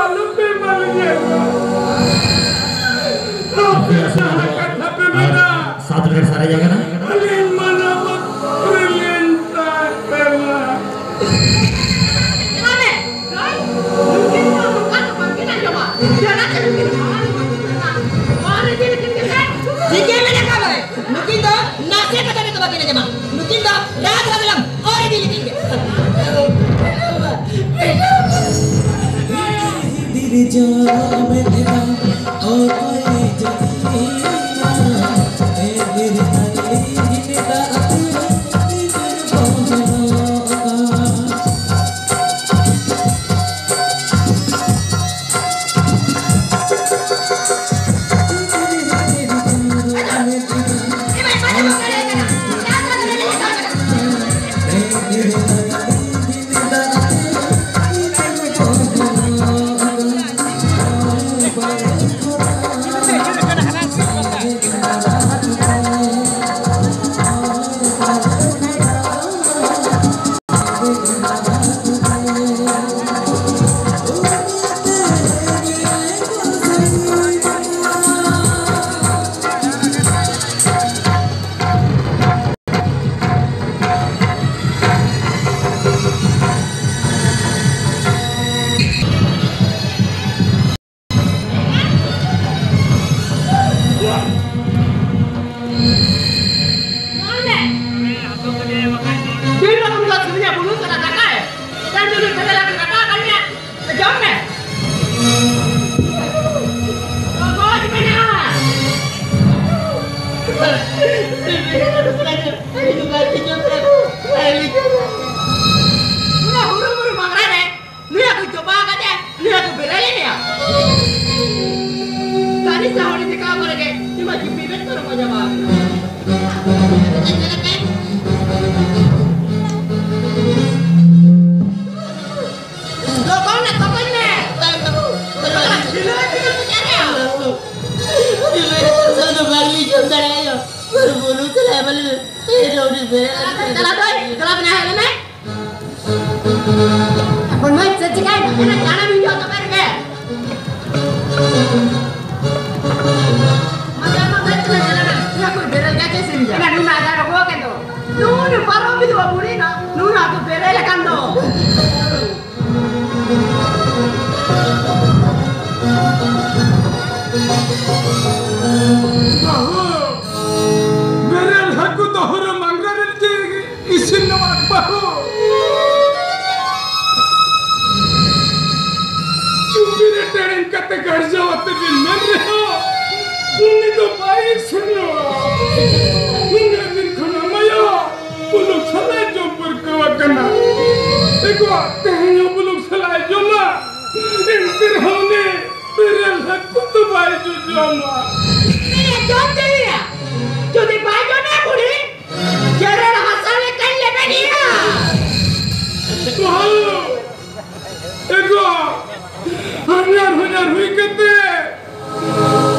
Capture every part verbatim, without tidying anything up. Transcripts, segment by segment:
ᱟᱞᱚᱯᱮ ᱢᱟᱞᱤᱧᱟ᱾ ᱟᱯᱮ ᱡᱟᱦᱟᱸ ᱠᱟᱛᱷᱟ ᱯᱮ ᱢᱮᱱᱟ, ᱥᱟᱛ ᱢᱤᱱᱤᱴ ᱥᱟᱨᱮᱡ ᱟᱠᱟᱱᱟ᱾ ᱟᱹᱞᱤᱧ ᱢᱟᱱᱟ ᱵᱟᱨᱚᱱ ᱨᱮᱞᱤᱧ ᱛᱟᱦᱮᱸ ᱠᱟᱱᱟ᱾ ᱢᱟᱱᱮ, ᱱᱩᱠᱤᱱ ᱫᱚ ᱱᱚᱝᱠᱟ ᱫᱚ ᱵᱟᱹᱠᱤᱱ ᱟᱸᱡᱚᱢᱟ᱾ ᱡᱟᱦᱟᱸ ᱛᱮ ᱱᱩᱠᱤᱱ ᱢᱟᱲᱟᱝ ᱠᱚ ᱢᱮᱛᱟ, ᱱᱚᱣᱟ ᱨᱮ ᱪᱮᱫ ᱞᱮᱠᱤᱱ ᱠᱟᱛᱷᱟ? ᱴᱷᱤᱠ ᱜᱮ ᱢᱮᱱ ᱟᱠᱟᱫ ᱵᱚᱞᱮ᱾ ᱱᱩᱠᱤᱱ ᱫᱚ ᱱᱟᱥᱮ ᱠᱟᱛᱷᱟ ᱛᱮᱫᱚ ᱵᱟᱹᱠᱤᱱ ᱟᱸᱡᱚᱢᱟ᱾ ᱱᱩᱠᱤᱱ ᱫᱚ ᱨᱟᱜᱽ ᱨᱟᱜᱽᱞᱟᱢ ᱚᱨ ᱤᱫᱤ ᱞᱮᱠᱤᱱ ᱜᱮ᱾ ᱛᱤᱱ ᱨᱚᱠᱚᱢ ᱫᱚ ᱥᱩᱵᱤᱫᱷᱟ ᱵᱩᱞᱩᱝ ᱠᱟᱱᱟ ᱫᱟᱠᱟ ᱨᱮ᱾ ᱮᱠᱟᱞ ᱡᱩᱫᱤ ᱵᱮᱨᱮᱞ ᱟᱠᱟᱱ ᱫᱟᱠᱟ ᱠᱟᱱ ᱜᱮᱭᱟ, ᱡᱚᱢ ᱢᱮ᱾ ᱜᱚᱡ ᱢᱮᱱᱟᱜᱼᱟ᱾ ᱩᱱᱟᱹᱜ ᱦᱩᱲᱩ ᱵᱩᱨᱩ ᱢᱟᱜᱽᱨᱟ ᱨᱮ ᱱᱩᱭᱟᱜ ᱠᱚ ᱡᱚᱢᱟ ᱟᱠᱟᱫᱮᱭᱟ, ᱱᱩᱭᱟᱜ ᱠᱚ ᱵᱮᱨᱮᱞ ᱮᱱᱮᱭᱟ᱾ ᱛᱟᱹᱱᱤ ᱥᱮ ᱦᱚᱲ ᱤᱫᱤ ᱠᱟᱜ ᱠᱚᱨᱮ ᱜᱮ, ᱤᱧ ᱢᱟ ᱡᱩᱯᱤ ᱵᱮᱜᱽ ᱠᱚᱨᱮ ᱠᱚ ᱡᱚᱢᱟ ᱟᱠᱟᱫᱟ᱾ ᱞᱚᱜᱚᱱ ᱞᱮ ᱛᱚᱯᱚᱡ ᱢᱮ᱾ ᱵᱤᱞᱟᱹᱛᱤ ᱫᱚ ᱪᱮᱫ ᱨᱮᱭᱟᱜ? ᱵᱤᱞᱟᱹᱛᱤ ᱫᱚ ᱵᱟᱝ ᱞᱤᱧ ᱡᱚᱢ ᱫᱟᱲᱮᱭᱟᱜᱼᱟ᱾ ᱵᱩᱞᱩᱝ ᱪᱟᱞᱟᱜ ᱵᱟᱞᱮ, ᱮ, ᱨᱟᱣᱰᱤ ᱵᱮᱨᱮᱞ ᱪᱟᱞᱟᱜ ᱫᱚ, ᱪᱟᱞᱟᱜ ᱵᱮᱱᱟ, ᱦᱮᱡ ᱞᱮᱱᱟ᱾ ᱮᱠᱷᱚᱱ ᱢᱟ ᱪᱮᱫ ᱪᱤᱠᱟᱹᱭᱮᱱᱟ? ᱚᱱᱟ ᱫᱟᱬᱟᱱ ᱦᱩᱭᱩᱜᱼᱟ ᱛᱚᱵᱮ ᱨᱮᱜᱮ᱾ ᱥᱮᱱᱚᱜᱼᱟ ᱵᱟᱹᱦᱩ᱾ ᱪᱩᱯᱤ ᱨᱮ ᱴᱮᱲᱮᱝ ᱠᱟᱛᱮ ᱜᱟᱨᱡᱟᱣ ᱟᱛᱮ ᱵᱤᱱ ᱢᱮᱱ ᱨᱮᱦᱚᱸ, ᱩᱱᱤ ᱫᱚ ᱵᱟᱭ ᱥᱮᱱᱚᱜᱼᱟ᱾ ᱩᱱᱟᱹᱜ ᱫᱤᱱ ᱠᱷᱚᱱ ᱟᱢᱟᱭ ᱵᱩᱞᱩᱝ ᱥᱟᱞᱟᱭ ᱡᱚᱢ ᱯᱟᱹᱨᱠᱟᱹᱣ ᱟᱠᱟᱱᱟ᱾ ᱮᱜᱳ, ᱛᱮᱦᱮᱧ ᱦᱚᱸ ᱵᱩᱞᱩᱝ ᱥᱟᱞᱟᱭ ᱡᱚᱢᱟ, ᱮᱱᱛᱮ ᱨᱮᱦᱚᱸ ᱩᱱᱤ ᱵᱮᱨᱮᱞ ᱦᱟᱹᱠᱩ ᱫᱚ ᱵᱟᱭ ᱡᱚᱡᱚᱢᱟ᱾ ᱮ, ᱡᱚᱢ ᱪᱟᱹᱞᱤᱭᱟ᱾ ᱡᱩᱫᱤ ᱵᱟᱭ ᱡᱚᱢᱟ ᱵᱩᱲᱦᱤ, ᱡᱮᱨᱮᱲ ᱦᱟᱥᱟ ᱞᱮᱠᱟᱧ ᱞᱮᱵᱮᱫᱮᱭᱟ᱾ ᱵᱟᱹᱦᱩ, ᱮᱜᱳ, ᱦᱟᱧᱟᱨ ᱦᱚᱧᱟᱨ ᱦᱩᱭ ᱠᱟᱛᱮ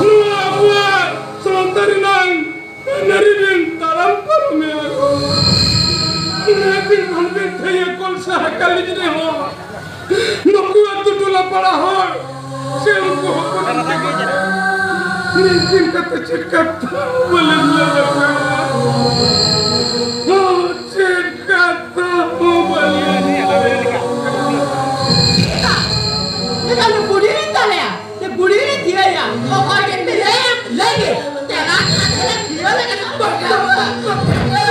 ᱱᱚᱣᱟ ᱟᱵᱚᱣᱟᱜ ᱥᱟᱶᱛᱟ ᱨᱮᱱᱟᱝ ᱟᱹᱱᱟᱹᱨᱤ ᱵᱤᱱ ᱛᱟᱲᱟᱢ ᱯᱟᱨᱚᱢᱮᱜᱼᱟ᱾ ᱩᱱᱟᱹᱜ ᱫᱤᱱ ᱠᱷᱚᱱ ᱵᱤᱱ ᱛᱷᱟᱹᱭᱟᱹ ᱠᱚᱞ ᱥᱟᱦᱟ ᱠᱟᱹᱞᱤᱧ ᱨᱮᱦᱚᱸ, ᱱᱩᱠᱩ ᱟᱹᱛᱩ ᱴᱚᱞᱟ ᱯᱟᱲᱟ ᱦᱚᱲ ᱥᱮ ᱩᱱᱠᱩ ᱦᱚᱯᱚᱱ ᱛᱮᱜᱮ ᱱᱤᱝᱠᱟᱹ ᱠᱟᱛᱮ ᱪᱮᱫ ᱠᱟᱛᱷᱟ ᱵᱟᱹᱞᱤᱧ ᱞᱟᱹᱭ ᱫᱟᱲᱮᱭᱟᱜᱼᱟ? ᱪᱮᱫ ᱠᱟᱛᱷᱟ ᱦᱚᱸ ᱵᱟᱹᱞᱤᱧ ᱞᱟᱹᱭ ᱫᱟᱲᱮᱭᱟᱜᱼᱟ? ᱮᱱᱠᱷᱟᱱ ᱫᱚ ᱵᱩᱰᱷᱤ ᱨᱮᱱ ᱛᱟᱞᱮᱭᱟ᱾ ᱛᱮ ᱵᱩᱲᱦᱤ ᱨᱮ ᱛᱷᱤᱨᱟᱹᱭᱟ, ᱚᱠᱚᱭ ᱴᱷᱮᱱ ᱯᱮ ᱞᱟᱹᱭᱟ? ᱞᱟᱹᱭ ᱜᱮ᱾ ᱛᱮᱞᱟ ᱠᱷᱟᱱ ᱛᱮᱞᱟ ᱛᱷᱤᱨᱟᱹ ᱞᱮᱠᱟ ᱠᱚ ᱵᱟᱰᱟᱭᱟ᱾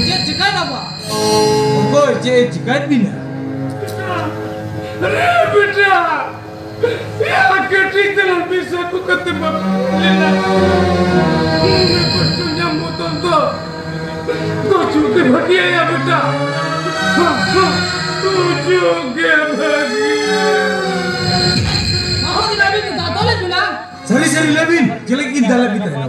ᱪᱮᱫ ᱪᱤᱠᱟᱹᱭᱮᱱᱟ ᱵᱟ? ᱚᱠᱚᱭ ᱪᱮᱫ ᱮ ᱪᱤᱠᱟᱹᱭᱮᱫ ᱵᱤᱱᱟ? ᱨᱮ ᱵᱮᱴᱟ, ᱭᱟ ᱠᱟᱹᱴᱤᱡ ᱛᱟᱞᱟᱝ ᱵᱤᱥ ᱟᱹᱜᱩ ᱠᱟᱛᱮ ᱵᱟᱯᱮ ᱞᱮᱱᱟ᱾ ᱩᱱᱟᱹᱜ ᱠᱚᱥᱴᱚ ᱧᱟᱢ ᱵᱚᱫᱚᱞ ᱫᱚ ᱜᱩᱡᱩᱜ ᱜᱮ ᱵᱷᱟᱹᱜᱤᱭᱟ ᱭᱟ ᱵᱮᱴᱟ᱾ ᱦᱚᱸ, ᱦᱚᱸ, ᱜᱩᱡᱩᱜ ᱜᱮ ᱵᱷᱟᱹᱜᱤᱭᱟ᱾ ᱵᱟᱹᱦᱩ ᱫᱚ ᱵᱟᱹᱵᱤᱱ ᱫᱟᱫᱚᱞᱮᱫ ᱵᱤᱱᱟ? ᱥᱟᱹᱨᱤ ᱥᱟᱹᱨᱤ ᱞᱟᱹᱭ ᱵᱤᱱ, ᱪᱮᱫ ᱞᱟᱹᱜᱤᱫ ᱠᱤᱱ ᱫᱟᱞᱮᱫ ᱵᱤᱱ ᱛᱟᱦᱮᱱᱟ?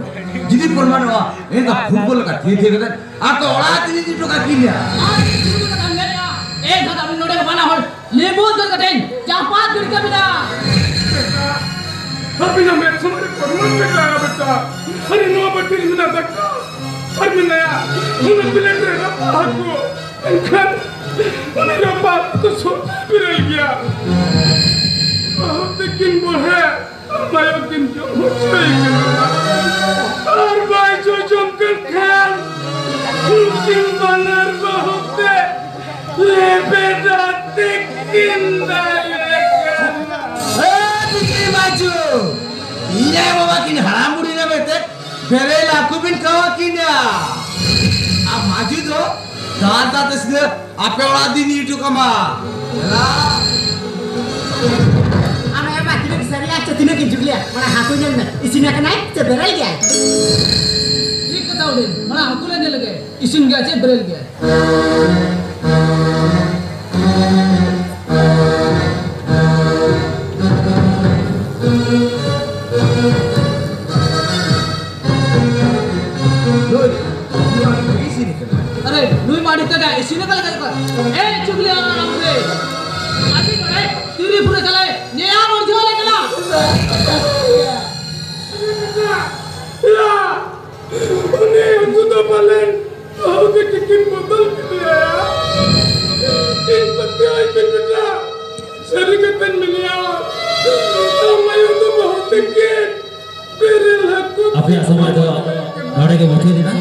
ᱡᱩᱫᱤ ᱯᱨᱚᱢᱟᱱᱚᱜᱼᱟ, ᱮᱱᱠᱷᱟᱱ ᱯᱷᱩᱴᱵᱚᱞ ᱞᱮᱠᱟ ᱛᱷᱤᱭᱟᱹ ᱛᱷᱤᱭᱟᱹ ᱠᱟᱛᱮ ᱟᱠᱚ ᱚᱲᱟᱜ ᱛᱮ ᱤᱫᱤ ᱦᱚᱴᱚ ᱠᱟᱜ ᱠᱤᱱᱟ᱾ ᱟᱨ ᱪᱮᱫ ᱠᱟᱛᱷᱟᱢ ᱢᱮᱱᱮᱫᱼᱟ? ᱮᱱᱠᱷᱟᱱ ᱟᱹᱵᱤᱱ ᱱᱚᱰᱮ ᱜᱮ ᱵᱟᱱᱟ ᱦᱚᱲ ᱞᱮᱵᱩ ᱩᱛᱟᱹᱨ ᱠᱟᱛᱮᱧ ᱪᱟᱯᱟᱫ ᱜᱤᱰᱤ ᱠᱟᱵᱤᱱᱟ᱾ ᱟᱹᱵᱤᱱᱟᱜ ᱢᱮᱫ ᱥᱟᱢᱟᱝ ᱨᱮ ᱯᱨᱚᱢᱟᱱ ᱯᱮ ᱠᱟᱜᱼᱟ ᱵᱮᱴᱟ᱾ ᱟᱨ ᱱᱚᱣᱟ ᱵᱟᱹᱴᱤ ᱨᱮ ᱢᱮᱱᱟᱜ ᱫᱟᱠᱟ, ᱟᱨ ᱢᱮᱱᱟᱭᱟ ᱚᱱᱟ ᱯᱞᱮᱴ ᱨᱮ ᱨᱟᱯᱟᱜ ᱦᱟᱹᱠᱩ᱾ ᱮᱱᱠᱷᱟᱱ ᱩᱱᱤ ᱨᱟᱯᱟᱜ ᱛᱚ ᱥᱚᱨᱠᱟᱨ ᱵᱮᱨᱮᱞ ᱜᱮᱭᱟ᱾ ᱵᱟᱹᱦᱩ ᱛᱤᱠᱤᱱ ᱵᱚᱲᱦᱮ ᱟᱨ ᱢᱟᱭᱚ ᱠᱤᱱ ᱡᱚᱢ ᱦᱚᱪᱚᱭ ᱠᱟᱱᱟ᱾ ᱟᱨ ᱵᱟᱭ ᱡᱚᱡᱚᱢ ᱠᱟᱱ ᱠᱷᱟᱱ ᱩᱱᱠᱤᱱ ᱵᱟᱱᱟᱨ ᱵᱟᱹᱦᱩ ᱛᱮ ᱞᱮᱵᱮᱫ ᱟᱛᱮ ᱠᱤᱱ ᱫᱟᱞᱮ ᱠᱟᱱᱟ᱾ ᱮ ᱵᱤᱴᱤ ᱢᱟᱡᱩ, ᱤᱧ ᱟᱭᱳ ᱵᱟᱵᱟ ᱠᱤᱱ ᱦᱟᱲᱟᱢ ᱵᱩᱲᱦᱤ ᱮᱱᱟ ᱢᱮᱱᱛᱮ ᱵᱮᱨᱮᱞ ᱦᱟᱹᱠᱩ ᱵᱤᱱ ᱠᱷᱟᱣᱟ ᱠᱤᱱᱟ᱾ ᱟᱨ ᱢᱟᱡᱩ ᱫᱚ ᱫᱟᱜ ᱫᱟᱜ ᱛᱮ ᱥᱤᱫᱷᱟᱹ ᱟᱯᱮ ᱚᱲᱟᱜ ᱫᱤᱱ ᱤᱫᱤ ᱦᱚᱴᱚ ᱠᱟᱢᱟ᱾ ᱫᱮᱞᱟ᱾ ᱟᱢ ᱮᱢᱟ ᱛᱤᱱᱟᱹᱜ ᱥᱟᱹᱨᱤᱭᱟ ᱥᱮ ᱛᱤᱱᱟᱹᱜ ᱜᱮ ᱡᱩᱜᱽᱞᱤᱭᱟ? ᱚᱱᱟ ᱦᱟᱹᱠᱩ ᱧᱮᱞ ᱢᱮ, ᱤᱥᱤᱱ ᱟᱠᱟᱱᱟᱭ ᱥᱮ ᱵᱮᱨᱮᱞ ᱜᱮᱭᱟᱭ? ᱴᱷᱤᱠ ᱠᱟᱛᱷᱟ ᱩᱰᱤ, ᱚᱱᱟ ᱦᱟᱹᱠᱩ ᱞᱮ ᱧᱮᱞ ᱞᱮᱜᱮ, ᱤᱥᱤᱱ ᱜᱮᱭᱟ ᱪᱮ ᱵᱮᱨᱮᱞ ᱜᱮᱭᱟ? ᱱᱩᱭ, ᱱᱩᱭ ᱢᱟ ᱟᱹᱰᱤ ᱵᱷᱟᱹᱜᱤ ᱤᱥᱤᱱ ᱠᱟᱱᱟ᱾ ᱟᱨᱮ, ᱱᱩᱭ ᱢᱟ ᱟᱹᱰᱤ ᱛᱮᱫ ᱮ ᱤᱥᱤᱱ ᱟᱠᱟᱫ ᱞᱮᱠᱟ ᱠᱚ᱾ ᱮ, ᱪᱩᱜᱽᱞᱤ, ᱟᱢ ᱨᱮ᱾ ᱟᱹᱰᱤ ᱵᱟᱲᱟᱭ, ᱛᱤᱨᱤ ᱯᱩᱨᱟᱹ ᱪᱟᱞᱟᱭ, ᱱᱮᱭᱟ ᱢᱚᱨᱡᱚ ᱞᱮ ᱠᱟᱱᱟ᱾ ᱭᱟ, ᱩᱱᱤ ᱦᱟᱹᱠᱩ ᱫᱚ ᱯᱟᱞᱮᱱ ᱵᱟᱹᱦᱩ ᱜᱮ ᱛᱤᱠᱤᱱ ᱵᱚᱫᱚᱞ ᱠᱮᱫᱮᱭᱟ᱾ ᱤᱧ ᱯᱟᱹᱛᱭᱟᱹᱣ ᱟᱹᱧ ᱵᱤᱱ ᱵᱮᱴᱟ, ᱥᱟᱹᱨᱤ ᱠᱟᱛᱷᱟᱧ ᱢᱮᱱᱮᱜᱼᱟ, ᱟᱢ ᱟᱭᱳ ᱫᱚ ᱵᱟᱹᱦᱩ ᱛᱤᱠᱤᱱ ᱵᱮᱨᱮᱞ ᱦᱟᱹᱠᱩ ᱟᱯᱮᱭᱟᱜ ᱥᱚᱢᱚᱭ ᱫᱚ ᱱᱚᱰᱮ ᱜᱮ ᱢᱩᱪᱟᱹᱫ ᱮᱱᱟ᱾